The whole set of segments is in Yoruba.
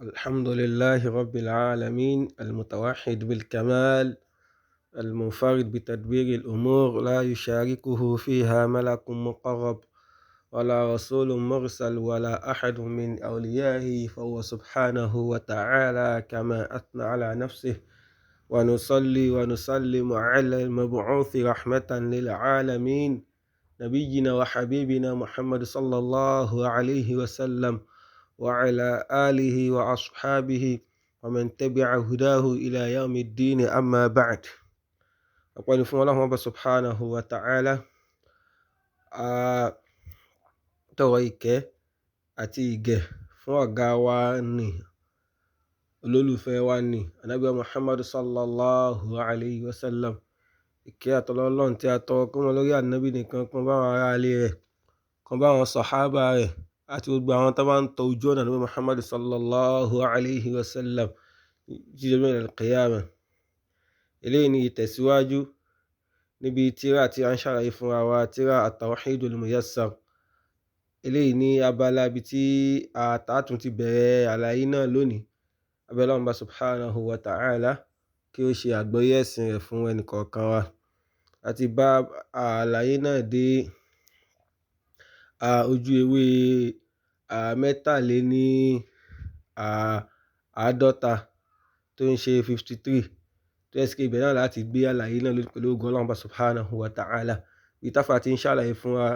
الحمد لله رب العالمين المتوحد بالكمال المنفرد بتدبير الأمور، لا يشاركه فيها ملك مقرب ولا رسول مرسل ولا أحد من أوليائه، فهو سبحانه وتعالى كما أثنى على نفسه. ونصلي ونسلم على المبعوث رحمة للعالمين، نبينا وحبيبنا محمد صلى الله عليه وسلم، وعلى آله وأصحابه ومن تبع هداه إلى يوم الدين. أما بعد، أقول فún Ọlọ́run سبحانه وتعالى. A tọrọ ìkẹ́ àti ìgẹ̀ fún ọ̀gá wa ní olólùfẹ́ wa ní Ànábì Muhammad sallallahu alayhi wa sallam. Ìkẹ́ àtọlọ́lọ́run tí a tọrọ kó mọ lórí ànábì nìkan, kó bá àwọn ará ilé rẹ̀, kó bá àwọn sàhábà rẹ̀ àti gbogbo àwọn tó bá ń tọ ojú ọ̀nà Ànábì Muhammad sallallahu alayhi wa sallam títí dé ọjọ́ al-qiyamah. Eléyìí ni ìtẹ̀síwájú níbi tírà tí a ń ṣàlàyé fúnra wa, tírà at-Tawhidul Muyassar. Eléyìí ní abala ibi tí àtàtún ti bẹ̀rẹ̀ àlàyé náà lónìí. Abẹ́ Ọlọ́run bá subhanahu wa ta'ala kí ó ṣe àgbọ́yé ẹ̀sìn rẹ̀ fún ẹnìkọ̀ọ̀kan wa. A ti bá àlàyé náà dé ojú ewé mẹ́tàléní àádọ́ta tó ń ṣe 53, tó yẹ sí pé ibẹ̀ náà láti gbé àlàyé náà lónìí pẹ̀lú ògo Ọlọ́run bá subhanahu wa ta'ala. Ibi táfà ti ń ṣàlàyé fún wa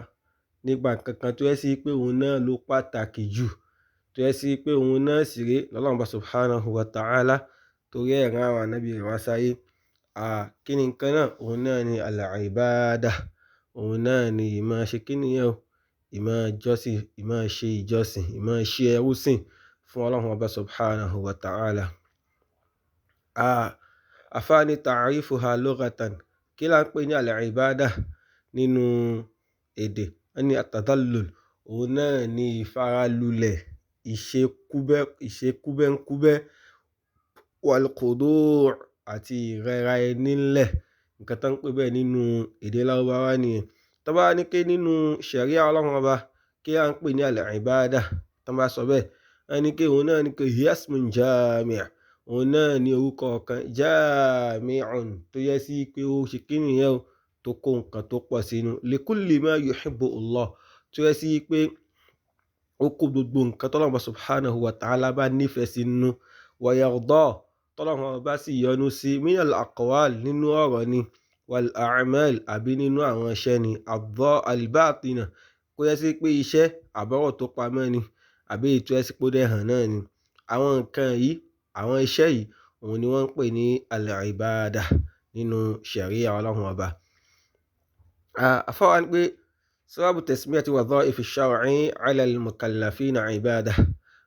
nípa nǹkan kan tó yẹ sí pé òun náà ló pàtàkì jù, tó yẹ sí pé òun náà sì rèé lọ́lọ́run bá subhanahu wa ta'ala torí ẹ̀ rán àwọn ànábì rẹ̀ wá sáyé. Kí ni nǹkan náà? Òun náà ni al-ibadah. Òun náà ni ìmọ̀ ṣe kí nìyẹn o, ìmọ̀ jọ́sìn, ìmọ̀ ṣe ìjọsìn, ìmọ̀ ṣe ẹrúsìn fún Ọlọ́run ọba subhanahu wa ta'ala. Àfáà ní ta'rifuha lughatan. Kí là ń pè ní al-ibadah nínú èdè? Wọ́n ní at-tadallul. Òun náà ni ìfaralulẹ̀, ìṣekúbẹ́ńkúbẹ́, wal-khudu' àti ìrẹra ẹni ńlẹ̀. Nǹkan tó ń pè bẹ́ẹ̀ nínú èdè Lárúbáwá nìyẹn. Tó bá ní pé nínú ṣẹ̀ríà Ọlọ́run ọba, kí là ń pè ní al-ibadah? Tó bá sọ bẹ́ẹ̀, wọ́n ní pé òun náà ní pé hiya ismun jami'. Òun náà ní orúkọ kan jami'un tó yẹ sí pé ó ṣe kí nìyẹn o, tó kó nǹkan tó pọ̀ sínú. Likulli ma yuhibbu Allah, tó yẹ sí pé ó kó gbogbo nǹkan tọ́lọ́run ọba subhanahu wa ta'ala bá nífẹ̀ẹ́ sínú. Wa yarda, tọ́lọ́run ọba sì yọ́nú sí, minal aqwal, nínú ọ̀rọ̀ ni, wal a'mal, àbí nínú àwọn iṣẹ́ ni, al-batina, kó yẹ sí pé iṣẹ́ àbọ̀rọ̀ tó pamọ́ ni, àbí ètò ẹ̀sìn pé ó dẹ̀ hàn náà ni. Àwọn nǹkan yìí, àwọn iṣẹ́ yìí, òun ni wọ́n ń pè ní al-ibadah nínú ṣẹ̀ríà Ọlọ́run ọba. Àfáà wa ní pé sababu tasmiyati wadha'ifi ash-shar'i 'ala al-mukallafina ibadah.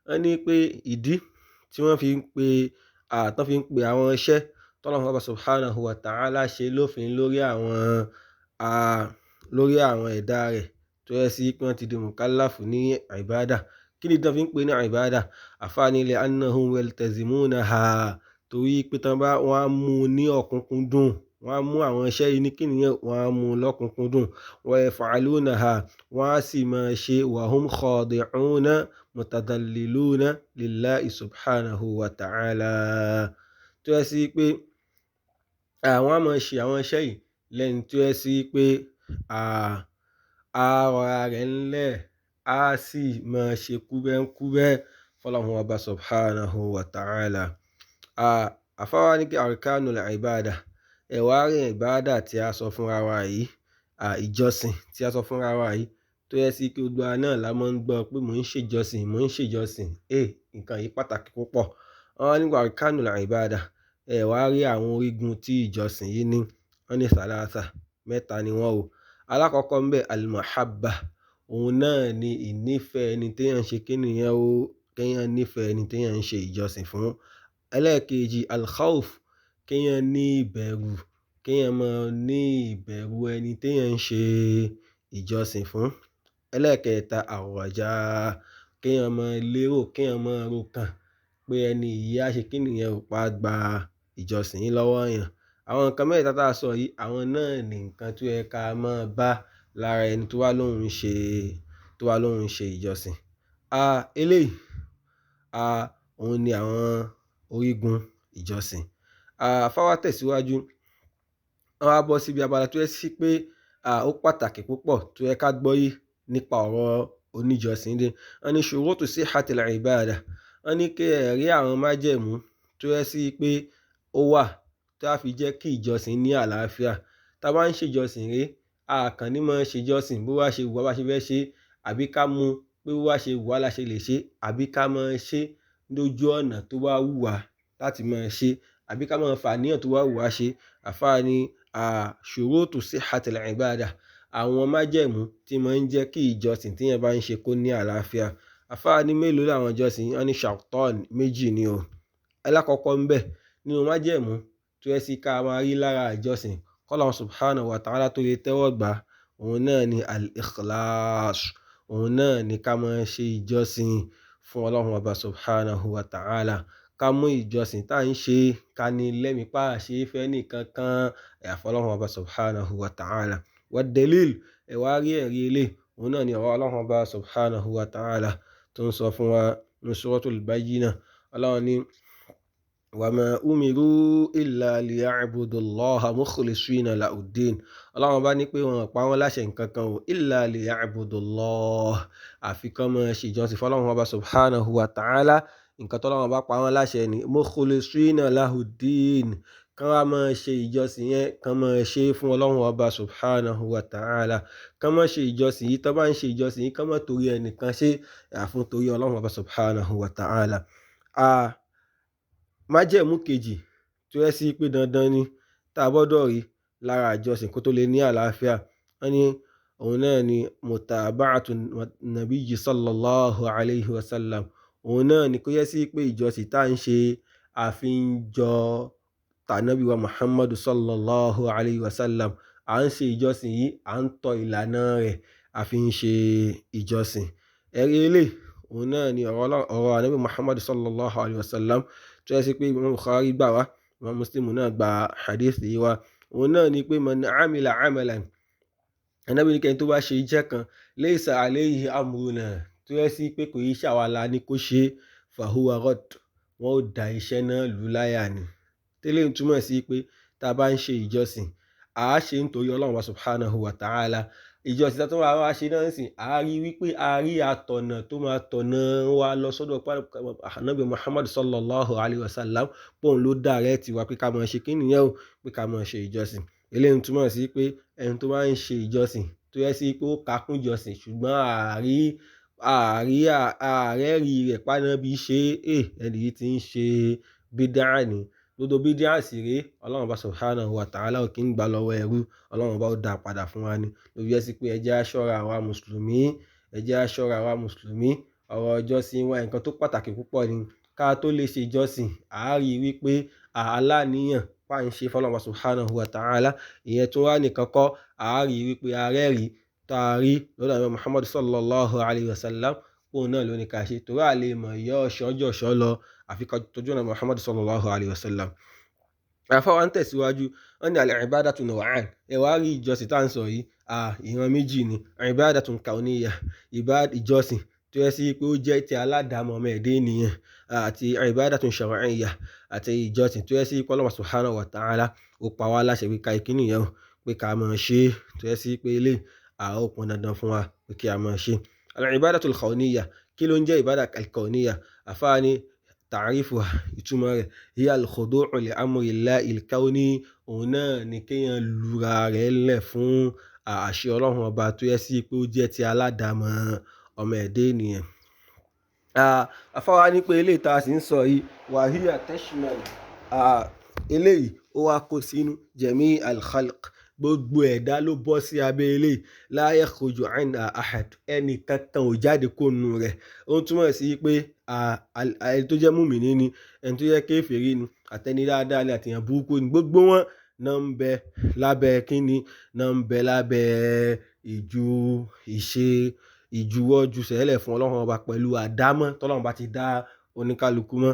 Wọ́n ní pé ìdí tí wọ́n fi ń pe tán fi ń pe àwọn iṣẹ́ tọ́lọ́run ọba subhanahu wa ta'ala ṣe lófin lórí àwọn lórí àwọn ẹ̀dá rẹ̀ tó yẹ sí pé wọ́n ti di mukallafu ní ibadah. Kí ni tán fi ń pè ní ibadah? Àfáà ní li annahum yaltazimunaha, torí pé tán bá wọ́n á mú ní ọ̀kúnkúndùn, wọ́n á mú àwọn iṣẹ́ yìí ní kí nìyẹn, wọ́n á mú lọ́kúnkúndùn. Wa yaf'alunaha, wọ́n á sì máa ṣe, wa hum khadi'una mutadalliluna lillahi subhanahu wa ta'ala. Tó yẹ sí pé àwọn á máa ṣe àwọn iṣẹ́ yìí lẹ́ni tó yẹ sí pé á rọra rẹ̀ ńlẹ̀, á sì máa ṣe kúbẹ́ńkúbẹ́ fọ́lọ́run ọba subhanahu wa ta'ala. Àfáà wa ní pé arkanul ibadah. Ẹ̀wá rí ìbádà tí a sọ fúnra wa yìí, ìjọsìn tí a sọ fúnra wa yìí, tó yẹ sí pé gbogbo wa náà la máa ń gbọ́ pé mò ń ṣèjọsìn, mò ń ṣèjọsìn. Nǹkan yìí pàtàkì púpọ̀. Wọ́n ní arkanul ibadah. Ẹ̀wá rí àwọn orígun tí ìjọsìn yìí ní. Wọ́n ní thalatha, mẹ́ta ni wọ́n o. Alákọ̀ọ́kọ́ ń bẹ al-mahabba. Òun náà ni ìnífẹ̀ẹ́ ẹni téèyàn ń ṣe kí nìyẹn o, kéèyàn nífẹ̀ẹ́ ẹni téèyàn ń ṣe ìjọsìn fún. Ẹlẹ́ẹ̀kejì al-khawf, kéèyàn ní ìbẹ̀rù, kéèyàn máa ní ìbẹ̀rù ẹni téèyàn ń ṣe ìjọsìn fún. Ẹlẹ́ẹ̀kẹta ar-raja, kéèyàn máa lérò, kéèyàn máa rokàn pé ẹni yìí á ṣe kí nìyẹn o, pa gba ìjọsìn yìí lọ́wọ́ èèyàn. Àwọn nǹkan mẹ́ta tá a sọ yìí, àwọn náà ni nǹkan tó yẹ ká máa bá lára ẹni tó wá lóun ń ṣe, tó wá lóun ń ṣe ìjọsìn. Eléyìí, Òun ni àwọn orígun ìjọsìn. Àfá wá tẹ̀síwájú, wọ́n wá bọ́ síbi abala tó jẹ́ sí pé ó pàtàkì púpọ̀ tó yẹ ká gbọ́yé nípa ọ̀rọ̀ oníjọsìn dé. Wọ́n ní shurutu sihhatil ibadah. Wọ́n ní kí ẹ rí àwọn májẹ̀mú tó jẹ́ sí pé ó wà tó a fi jẹ́ kí ìjọsìn ní àlàáfíà. Tá bá ń ṣe ìjọsìn ré, a kàn ní máa ṣe ìjọsìn bó bá ṣe wù wá bá ṣe fẹ́ ṣe, àbí ká mú pé bó bá ṣe wù wá la ṣe lè ṣe, àbí ká máa ṣe lójú ọ̀nà tó bá wù wá láti máa ṣe, àbí ká máa fàníyàn tó bá wù wá ṣe. Àfá ní shurutu sihhatil ibadah, àwọn májẹ̀mú tí máa ń jẹ́ kí ìjọsìn tí èèyàn bá ń ṣe kó ní àlàáfíà. Àfá ní mélòó làwọn ìjọsìn? Wọ́n ní shartan méjì ni o. Alákọ̀ọ́kọ́ ń bẹ nínú májẹ̀mú tó yẹ sí ká máa rí lára ìjọsìn k'Ọlọ́run subhanahu wa ta'ala tó lè tẹ́wọ́ gbà, òun náà ni al-ikhlas. Òun náà ni ká máa ṣe ìjọsìn fún Ọlọ́run Ọba subhanahu wa ta'ala. Ká mú ìjọsìn tá ń ṣe ká ní lẹ́mi pa àṣẹ fẹ́ nìkan kan àyàfi Ọlọ́run Ọba subhanahu wa ta'ala. Wa dalil, ẹ wá rí ẹ̀rí eléyìí, òun náà ni ọ̀rọ̀ Ọlọ́run Ọba subhanahu wa ta'ala tó ń sọ fún wa ní Suratul Bayyinah. Ọlọ́run ní wa ma umiru illa liya'budullaha mukhlisina lahuddin. Ọlọ́run bá ní pé wọn pa wọ́n láṣẹ nǹkan kan o, illa liya'budullah, àfi kán máa ṣe ìjọsìn fún Ọlọ́run Ọba subhanahu wa ta'ala. Nǹkan tó Ọlọ́run bá pa wọ́n láṣẹ ni mukhlisina lahuddin, kán wá máa ṣe ìjọsìn yẹn, kán máa ṣe fún Ọlọ́run Ọba subhanahu wa ta'ala. Kán máa ṣe ìjọsìn yìí, tán bá ń ṣe ìjọsìn yìí, kán máa torí ẹnìkan ṣe, àfún torí Ọlọ́run Ọba subhanahu wa ta'ala. Májẹ̀mú kejì tó yẹ sí pé dandan ni tá a gbọ́dọ̀ rí lára ìjọsìn kó tó lè ní àlàáfíà, wọ́n ní òun náà ni mutaba'atu nabiyyi sallallahu alayhi wa sallam. Òun náà ni kó yẹ sí pé ìjọsìn tá ń ṣe àfi ń jọ tànábì wa Muhammadu sallallahu alayhi wa sallam. À ń ṣe ìjọsìn yìí, à ń tọ ìlànà rẹ̀, àfi ń ṣe ìjọsìn. Ẹ̀rí eléyìí, òun náà ni ọ̀rọ̀ ànábì Muhammadu sallallahu alayhi wa sallam tó yẹ sí pé Imam Bukhari gbà wá, Imam Muslim náà gba hadith yìí wá. Òun náà ni pé man amila amalan, ànábì ní kẹ́ni tó bá ṣe iṣẹ́ kan, laysa alayhi amruna, tó yẹ sí pé kò í ṣàwàlà ni kó ṣe, fahuwa radd, wọ́n ó da iṣẹ́ náà lù láyà ni. Tẹ́lẹ̀ ń túmọ̀ sí pé tá a bá ń ṣe ìjọsìn, à á ṣe nítorí Ọlọ́run wa subhanahu wa ta'ala. Ìjọsìn tá a wá ṣe náà sìn, a rí wípé a rí atọ̀nà tó máa tọ̀nà wa lọ sọ́dọ̀ ànábì Muhammad sallallahu alayhi wa sallam, pòun ló direct wa pé ká máa ṣe kí nìyẹn o, pé ká máa ṣe ìjọsìn. Eléyìí ń túmọ̀ sí pé ẹni tó bá ń ṣe ìjọsìn tó yẹ sí pé ó kakún ìjọsìn, ṣùgbọ́n ààrẹ rí rẹ̀ pànábí ṣe, ẹni yìí ti ń ṣe bídà ni. Gbogbo bídíà sì rèé, Ọlọ́run Ọba subhanahu wa ta'ala ò kí ń gbà lọ́wọ́ ẹrú, Ọlọ́run Ọba ó dá padà fún wa ni. Ló fi jẹ́ sí pé ẹ jẹ́ á ṣọ́ra àwa mùsùlùmí, ẹ jẹ́ á ṣọ́ra àwa mùsùlùmí. Ọ̀rọ̀ ìjọsìn wa nǹkan tó pàtàkì púpọ̀ ni. Ká tó lè ṣe ìjọsìn, a rí wípé aláníyàn pa ń ṣe fún Ọlọ́run Ọba subhanahu wa ta'ala. Ìyẹn tó wá nìkan kọ́, a rí wípé a rẹ́rìí tá a rí lọ́dọ̀ Ànábì Muhammad sallallahu alayhi wa sallam, òun náà ló ní ká ṣe. Torí a lè mọ̀ ìyọ́ ọ̀ṣọ́ jọ̀ṣọ́ lọ, àfi ká tọ́jú ọ̀nà Muhammad sallallahu alayhi wa sallam. Àfá wa ń tẹ̀síwájú, wọ́n ní al-ibadatu naw'an. Ẹ wá rí ìjọsìn tá à ń sọ yìí, ìran méjì ni. Ibadatun kauniyya, ìjọsìn tó yẹ sí pé ó jẹ́ ti aládàámọ̀ ọmọ ẹ̀dá ènìyàn, àti ibadatun shar'iyya, àti ìjọsìn tó yẹ sí pé Ọlọ́run subhanahu wa ta'ala ó pa wá láṣẹ pé ká ìkíni yẹn o, pé ká máa ṣe, tó yẹ sí pé eléyìí, ó pọn dandan fún wa pé kí a máa ṣe. Al-ibadatul kauniyya, kí ló ń jẹ́ ìbádà al-kauniyya? Àfá ní ta'rifuha, ìtumọ̀ rẹ̀, hiya al-khudu'u li amrillahi al-kawni. Òun náà ni kéèyàn lura rẹ̀ lẹ̀ fún àṣẹ Ọlọ́run Ọba tó yẹ sí pé ó jẹ́ ti aládàámọ̀ ọmọ ẹ̀dá ènìyàn. Àfá wa ní pé eléyìí tá a sì ń sọ yìí, wa hiya tashmal, eléyìí ó wá kó sínú jami al-khalq, gbogbo ẹ̀dá ló bọ́ sí abẹ́ eléyìí, la yakhruju anha ahad, ẹnì kankan ò jáde kó nu rẹ̀. Ó ń túmọ̀ sí pé ẹni tó jẹ́ mùmínì ni, ẹni tó jẹ́ kéfèrí ni, àtẹni dáadáa ni, àtẹ̀yàn burúkú ni, gbogbo wọn náà ń bẹ lábẹ́ kíni, náà ń bẹ lábẹ́ ìju ìṣe ìjuwọ́jú sẹ́lẹ̀ fún Ọlọ́run Ọba pẹ̀lú àdámọ́ tọ́lọ́run bá ti dá oníkálukú mọ́.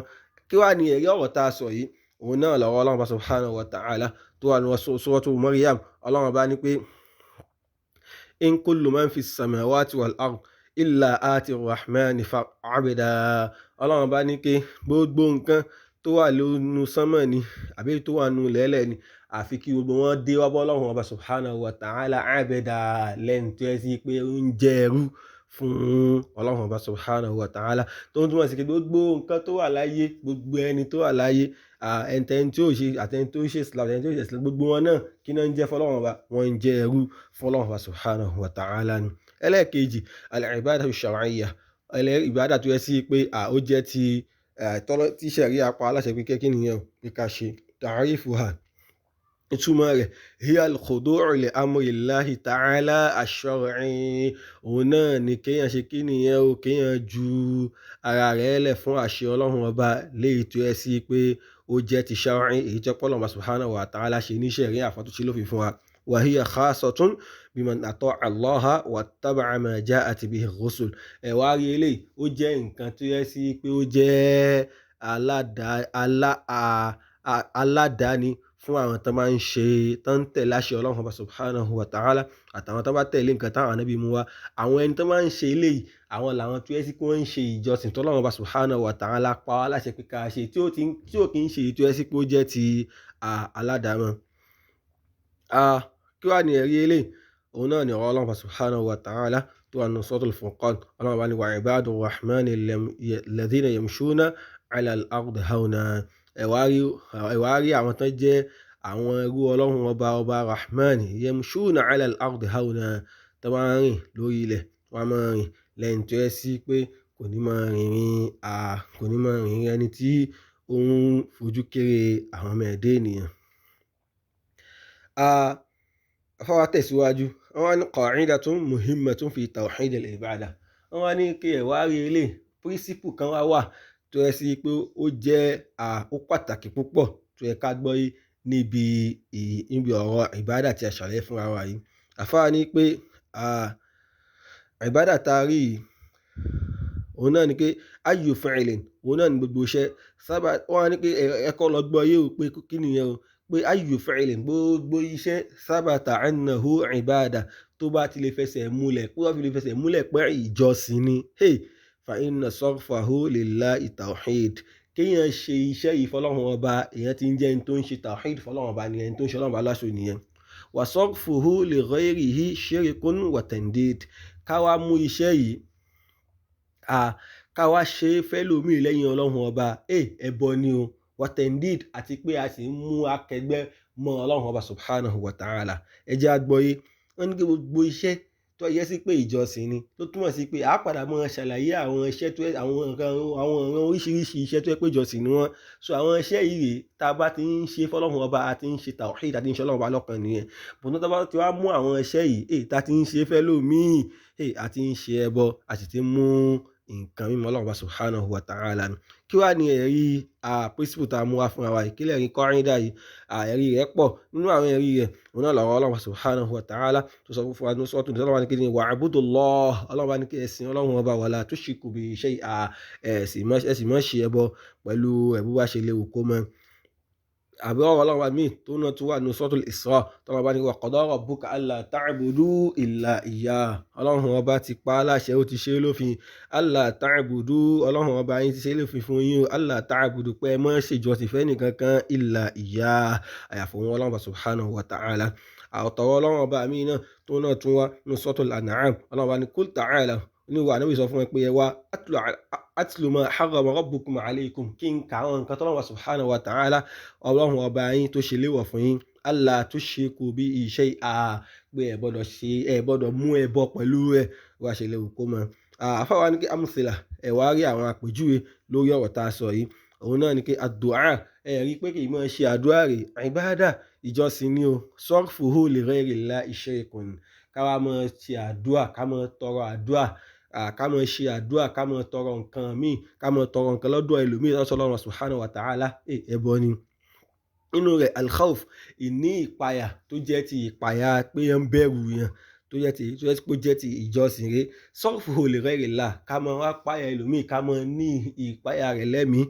Kí wá ní ẹ̀rí ọ̀rọ̀ tá a sọ yìí? Òun náà lọ̀rọ̀ Ọlọ́run Ọba subhanahu wa ta'ala tó wà ní suratu Maryam. Ọlọ́run Ọba ní pé in kullu man fi samawati wal ard illa ati rahmani abda. Ọlọ́run bá ní pé gbogbo nǹkan tó wà lónú sánmọ̀ ni àbí tó wà nínú lẹ́lẹ̀ ni, àfi kí gbogbo wọn dé wá bọ́ Ọlọ́run ọba subhanahu wa ta'ala abẹ́dà lẹ́nu tó yẹ sí pé ó ń jẹ́ ẹrú fún Ọlọ́run ọba subhanahu wa ta'ala. Tó ń túmọ̀ sí pé gbogbo nǹkan tó wà láyé, gbogbo ẹni tó wà láyé, ẹni tí ó ṣe àtẹni tó ṣe Islam, àtẹni tó ṣe Islam, gbogbo wọn náà kí náà ń jẹ́ fọlọ́run ọba, wọ́n ń jẹ́ ẹrú fọlọ́run ọba subhanahu wa ta'ala ni. Ẹlẹ́ẹ̀kejì, al-ibadatu shar'iyya, ìbádà tó yẹ sí pé ó jẹ́ ti tí ṣẹ̀ríà pa aláṣẹ pé kí nìyẹn o, pé ká ṣe. Ta'rifuha, ìtumọ̀ rẹ̀, hiya al-khudu'u li amrillahi ta'ala ash-shar'i, òun náà ni kéèyàn ṣe kí nìyẹn o, kéèyàn ju ara rẹ̀ lẹ̀ fún àṣẹ Ọlọ́run ọba léyìí tó yẹ sí pé ó jẹ́ ti shar'i, èyí tó pọ́lọ́run ọba subhanahu wa ta'ala ṣe ní ṣẹ̀ríà àfọ́túnṣe lófin fún wa. Wa hiya khasatun biman ata'a Allaha wattaba'a ma ja'at bihi ar-rusul. Ẹ̀ wá rí eléyìí, ó jẹ́ nǹkan tó yẹ sí pé ó jẹ́ aládàáni fún àwọn tó máa ń ṣe, tó ń tẹ̀lé àṣẹ Ọlọ́run ọba subhanahu wa ta'ala àtàwọn tó bá tẹ̀lé nǹkan táwọn ànábì mú wá. Àwọn ẹni tó máa ń ṣe eléyìí, àwọn làwọn tó yẹ sí pé wọ́n ń ṣe ìjọsìn tó Ọlọ́run ọba subhanahu wa ta'ala pa wá láṣẹ pé ká ṣe, tí ó kì í ṣe èyí tó yẹ sí pé ó jẹ́ ti aládàámọ̀. Kí wá ní ẹ̀rí eléyìí? Òun náà ni ọ̀rọ̀ Ọlọ́run ọba subhanahu wa ta'ala tó wà nínú Suratul Furqan. Ọlọ́run ọba ní wa ibadur rahmani alladhina yamshuna ala al-ardi hawna. Ẹ̀wá rí àwọn tó jẹ́ àwọn ẹrú Ọlọ́run ọba ọba Rahman, yamshuna ala al-ardi hawna, tó máa ń rìn lórí ilẹ̀, wọ́n máa ń rìn lẹ́yìn tó yẹ sí pé kò ní máa rìnrìn, kò ní máa rìnrìn ẹni tí ó ń fojú kéré àwọn ọmọ ẹ̀dá ènìyàn. Àfáwà tẹ̀síwájú, wọ́n wá ní qa'idatun muhimmatun fi tawhid al-ibada. Wọ́n wá ní kí ẹ̀wá rí eléyìí, pírísípù kan wá wà tó yẹ sí pé ó jẹ́ ó pàtàkì púpọ̀ tó yẹ ká gbọ́ yé níbi ọ̀rọ̀ ìbádà tí a ṣàlàyé fúnra wa yìí. Àfáà ní pé ìbádà tá a rí yìí, òun náà ni pé ayyu fi'lin, òun náà ni gbogbo iṣẹ́. Sábà wọ́n á ní pé ẹ kọ́ lọ gbọ́ yé o pé kí nìyẹn o, pé ayyu fi'lin, gbogbo iṣẹ́ sabata annahu ìbádà tó bá ti lè fẹsẹ̀ múlẹ̀, kó bá fi lè fẹsẹ̀ múlẹ̀ pé ìjọsìn ni. Hey, fa inna sarfahu lillahi tawhid. Kéèyàn ṣe iṣẹ́ yìí fọlọ́run ọba, èèyàn ti ń jẹ́ ẹni tó ń ṣe tawhid fọlọ́run ọba nìyẹn, ẹni tó ń ṣe ọlọ́run ọba láṣọ nìyẹn. Wa sarfuhu li ghayrihi shirkun wa tandid. Ká wá mú iṣẹ́ yìí, ká wá ṣe é fẹ́lòmíì lẹ́yìn ọlọ́run ọba, ẹbọ ni o. Wa tandid, àti pé a sì ń mú akẹgbẹ́ mọ́ ọlọ́run ọba subhanahu wa ta'ala. Ẹ jẹ́ á gbọ́yé. Wọ́n ní kí gbogbo iṣẹ́ tó yẹ sí pé ìjọsìn ni, tó túmọ̀ sí pé a padà máa ṣàlàyé àwọn iṣẹ́ tó yẹ, àwọn nǹkan, àwọn ọ̀ràn oríṣiríṣi iṣẹ́ tó yẹ pé ìjọsìn ni wọ́n. So àwọn iṣẹ́ yìí rèé, tá a bá ti ń ṣe fọlọ́run ọba, a ti ń ṣe tawhid, a ti ń ṣe ọlọ́run ọba lọ́kan nìyẹn. Bọ̀dọ̀ tá a bá ti wá mú àwọn iṣẹ́ yìí, tá a ti ń ṣe fẹ́lòmíì, a ti ń ṣe ẹbọ, a sì ti mú nǹkan mímọ́ ọlọ́run ọba subhanahu wa ta'ala ni. Kí wá ní ẹ̀rí principle tá a mú wá fúnra wa yìí? Kí lẹ̀rí kọ́ríndà yìí? Ẹ̀rí rẹ̀ pọ̀. Nínú àwọn ẹ̀rí rẹ̀, òun náà lọ̀rọ̀ ọlọ́run ọba subhanahu wa ta'ala tó sọ fún wa ní sọ́ọ̀tún ní ọlọ́run ní kí ni wa'budullah, ọlọ́run bá ní kí ẹ sìn ọlọ́run ọba wala tushriku bihi shay'a, ẹ sì má ṣe ẹbọ pẹ̀lú ẹ̀bú bá ṣe léwu kó mọ́. Àbí ọ̀rọ̀ ọlọ́run wa míì tó náà tún wà ní Suratul Isra, tọ́lá bá ní wa qada rabbuka alla ta'budu illa iyyah. Ọlọ́run ọba ti pa á láṣẹ, ó ti ṣe é lófin. Alla ta'budu, ọlọ́run ọba yín ti ṣe é lófin fún yín o. Alla ta'budu, pé ẹ má ṣe ìjọsìn fẹ́nìkankan illa iyyah, àyàfò wọn ọlọ́run ọba subhanahu wa ta'ala. Àtọ̀rọ̀ ọlọ́run ọba míì náà tó náà tún wá ní Suratul An'am, ọlọ́run ọba ní kul ta'ala, ní wa Ànábì sọ fún ẹ pé ẹ wá atlu ma harrama rabbukum alaykum, kí n ka àwọn nǹkan tọ́lọ́run subhanahu wa ta'ala ọlọ́run ọba yín tó ṣe léwọ̀ fún yín. Alla tushriku bihi shay'a, pé ẹ gbọ́dọ̀ ṣe, ẹ gbọ́dọ̀ mú ẹbọ pẹ̀lú ẹ wá ṣe léwu kó mọ. Àfáwa ní kí amthila, ẹ wá rí àwọn àpèjúwe lórí ọ̀rọ̀ tá a sọ yìí. Òun náà ní kí àdúà, ẹ rí pé kì í máa ṣe àdúrà rè, ìbádà ìjọsìn ni o. Sarfuhu li ghayrillahi shirkun, ká wá máa ṣe àdúà, ká máa tọrọ àdúà, ká máa ṣe àdúà, ká máa tọrọ nǹkan míì, ká máa tọrọ nǹkan lọ́dọ̀ ẹlòmíì lọ́sọ̀ Ọlọ́run subhanahu wa ta'ala, ẹbọ ni. Nínú rẹ̀ al-khawf, ìní ìpayà tó jẹ́ ti ìpayà pé ń bẹ̀rù yẹn, tó jẹ́ ti, tó jẹ́ pé ó jẹ́ ti ìjọsìn rẹ̀. Sarfuhu li ghayrillah, ká máa wá páyà ẹlòmíì, ká máa ní ìpayà rẹ̀ lẹ́mìí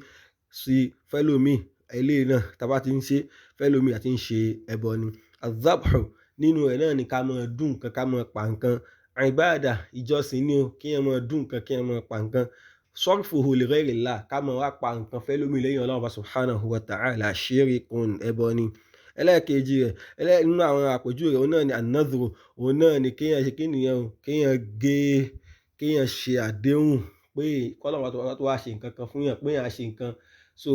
sí fẹ́lòmíì, eléyìí náà tá a bá ti ń ṣe fẹ́lòmíì àti ń ṣe ẹbọ ni. Al-dhabhu, nínú rẹ̀ náà ni ká máa dún nǹkan, ká máa pa nǹkan. Ìbádà ìjọsìn ni o, kí ẹ máa dún nǹkan, kí ẹ máa pa nǹkan. Sarfuhu li ghayrillah, ká mọ̀ wá pa nǹkan fẹ́ lómi lẹ́yìn Ọlọ́run Ọba subhanahu wa ta'ala, shirkun, ẹbọ ni. Ẹlẹ́ẹ̀kejì rẹ̀, nínú àwọn àpèjúwe rẹ̀, òun náà ni an-nadhru, òun náà ni kéèyàn ṣe kíni yẹn o, kéèyàn gé, kéèyàn ṣe àdéhùn pé k'Ọlọ́run bá tó wá ṣe nǹkan kan fún yàn, pé èèyàn á ṣe nǹkan. So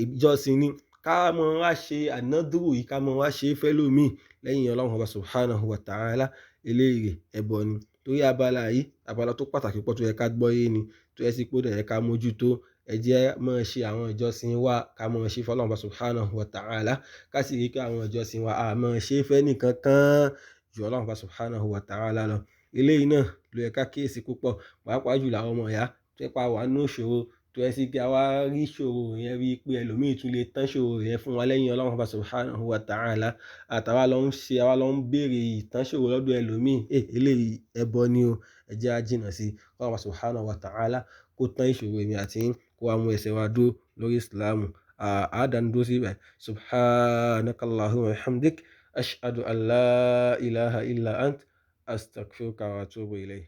ìjọsìn ni ká mọ̀ wá ṣe an-nadhru yìí, ká mọ̀ wá ṣe fẹ́ lómi lẹ́yìn Ọlọ́run Ọba subhanahu wa ta'ala, eléyìí ẹbọ ni. Torí abala yìí, abala tó pàtàkì púpọ̀ tó yẹ ká gbọ́yé ni, tó yẹ sí pé ó dẹ̀ yẹ ká mójútó. Ẹ jẹ́ máa ṣe àwọn ìjọsìn wa, ká máa ṣe f'Ọlọ́run Ọba subhanahu wa ta'ala, ká sì rí pé àwọn ìjọsìn wa a máa ṣe fẹ́ nìkan kan ju Ọlọ́run Ọba subhanahu wa ta'ala lọ. Eléyìí náà ló yẹ ká kíyèsí púpọ̀, pàápàá jùlọ àwọn ọmọ ìyá tó yẹ pé a wà nínú ìṣòro, tó yẹ sí pé a wá rí ìṣòro yẹn rí pé ẹlòmíì tún lè tán ìṣòro yẹn fún wa lẹ́yìn Ọlọ́run Ọba subhanahu wa ta'ala. Àtàwa lọ ń ṣe, àwa lọ ń béèrè ìtàn ìṣòro lọ́dọ̀ ẹlòmíì. Eléyìí ẹbọ ni o, ẹ jẹ́ á jìnnà sí i. Ọlọ́run Ọba subhanahu wa ta'ala kó tán ìṣòro èmi àti yín, kó wá mú ẹsẹ̀ wa dúró lórí Ìsìlámù. A dánu dúró síbẹ̀. Subhanakallahumma wa bihamdik, ashhadu an la ilaha illa ant, astaghfiruka wa atubu ilayk.